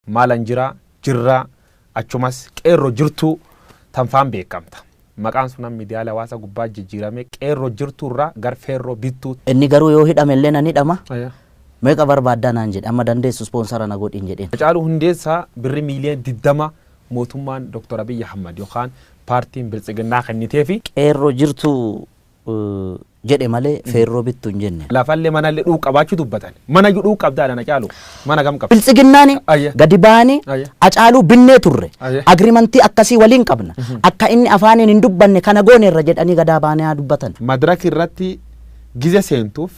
Maalan jira, jirraa, achumas qeerroo jirtuu tanfaan beekamta. Maqaan sunan miidiyaalee hawaasa gubbaa jijjiirame qeerroo jirtuurraa gar feerroo bittuu. Inni garuu yoo hidhame illee nan hidhama. Meeqa barbaaddaa naan jedhe, amma dandeessu sponsor na godhin jedheen. Hacaaluu Hundeessaa birri miiliyoona 20 mootummaan Dr. Abiyyi Ahmad yookaan paartiin Biltsiginnaa kenniteefi. Qeerroo jirtuu jedhe malee feerroo bittu hin jenne. Lafallee manallee dhuu qabaachuu dubbatan. Mana iyyuu dhuu qabdaa dha Hacaaluu. Mana gam qabda? Biltsiginnaani gadi ba'anii Hacaaluu binnee turre. Agriimantii akkasii waliin qabna. Akka inni afaaniin hin dubbanne kana gooneerra jedhanii gadaa ba'anii haa dubbatan. Madaraka irratti gize seentuuf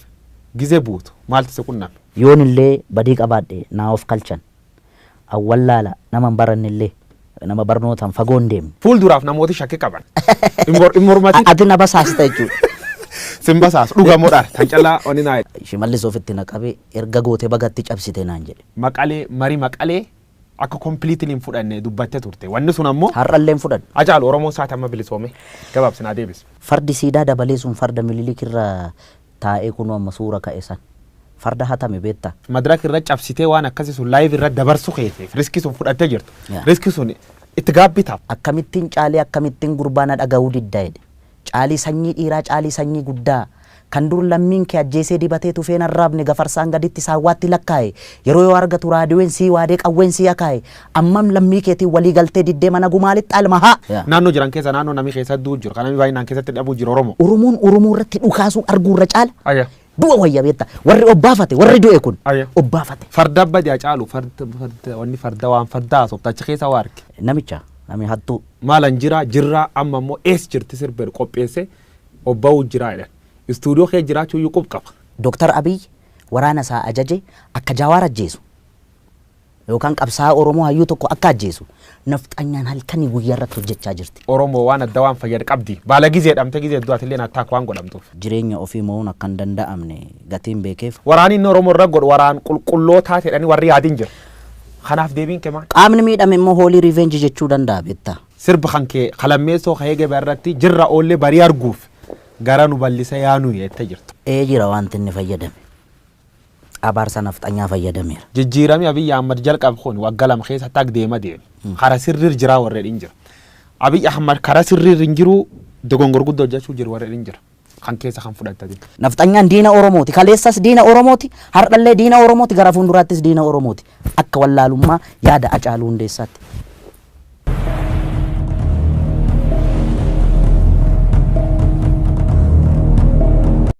gize buutu maaltu si qunname? Yoon illee badii qabaadhe naa of kalchan. Awwallaala nama hin baranne illee nama barnootaan fagoo hin deemne. Fuulduraaf namooti shakki qaban. Hin mormatin. Ati na basaasta jechuudha. Sin basaasu dhugamoodhaan kan callaa oni naa. Shimallis ofitti na qabee erga goote bagatti cabsite naan jedhe. Maqalee marii Maqalee akka completely hin fudhanne dubbatte turte. Wanni sun ammoo. Har'allee hin fudhanne. Hacaalu Oromoon saati amma bilisoome gabaabsinaa deebise. Fardi siidaa dabalee sun farda Mililik irra taa'ee kunoo amma suura ka'e san. Farda hatame beektaa? Madaraka irra cabsitee waan akkasii sun live irra dabarsu keeteef risk sun fudhattee jirtu. Risk sun itti gaabbitaaf. Akkamittiin caalii akkamittiin gurbaa na dhaga'uu didda jedhe. Caalii sanyii dhiiraa caalii sanyii guddaa. Kan dur lammiin kee ajjeesee dibatee tufeen arraabne gafarsaan gaditti saawwaatti lakkaa'e. Yeroo yoo argatu raadiyoon sii waadee qawween sii akaa'e. Ammam lammii keetiin walii galtee diddee mana gumaalitti alma haa. Naannoo jiran keessa naannoo namni keessa du'u jiru. Kan namni baay'inaan keessatti dhabuu jiru Oromoo. Oromoon Oromoo irratti dhukaasuu arguu irra caala. Du'a wayya beektaa. Warri obbaafate warri du'e kun obbaafate. Farda badi Hacaalu farda farda wanni farda waan farda haasofta achi keessa waa arge. Namicha namni hattuu. Maalan jira jirraa amma immoo ees jirti sirba qopheesse obba'uu jira jedhan. Istuudiyoo kee jiraachuu iyyuu qub qaba. Dooktar Abiy waraana isaa ajaje akka Jawaar ajjeesu yookaan qabsaa'aa Oromoo hayyuu tokko akka ajjeesu nafxanyaan halkanii guyyaa irratti hojjechaa jirti. Oromoo waan adda waan fayyadu qabdi. Baala gizee dhamte gizee du'atillee attaak waan godhamtuuf. Jireenya ofii mo'uun akka hin danda'amne gatiin beekeef. Waraanni inni Oromoo irra godhu waraan qulqullootaa jedhanii warri yaadin jira. Kanaaf deebiin kee maal? Qaamni miidhame immoo hoolii revenge jechuu danda'a beektaa. Sirba kan kee kalammeessoo ka'ee gabaa irratti jirra oollee barii arguuf gara nu bal'isa yaanuu jettee jirtu. Ee jira wanti inni fayyadame. Abaarsa nafxanyaa fayyadameera. Jijjiiramni Abiyyi Ahmad jalqabe kun waggaa 2 keessatti akka deema deeme. Kara sirriir jiraa warreen hin jira. Abiyyi Ahmad kara sirriir hin jiru dogongor guddoo hojjechuu jiru warreen hin jira. Kan keessa kan fudhattati. Nafxanyaan diina Oromooti. Kaleessas diina Oromooti. Har'allee diina Oromooti. Gara fuulduraattis diina Oromooti. Akka wallaalummaa yaada Hacaaluu Hundeessaatti.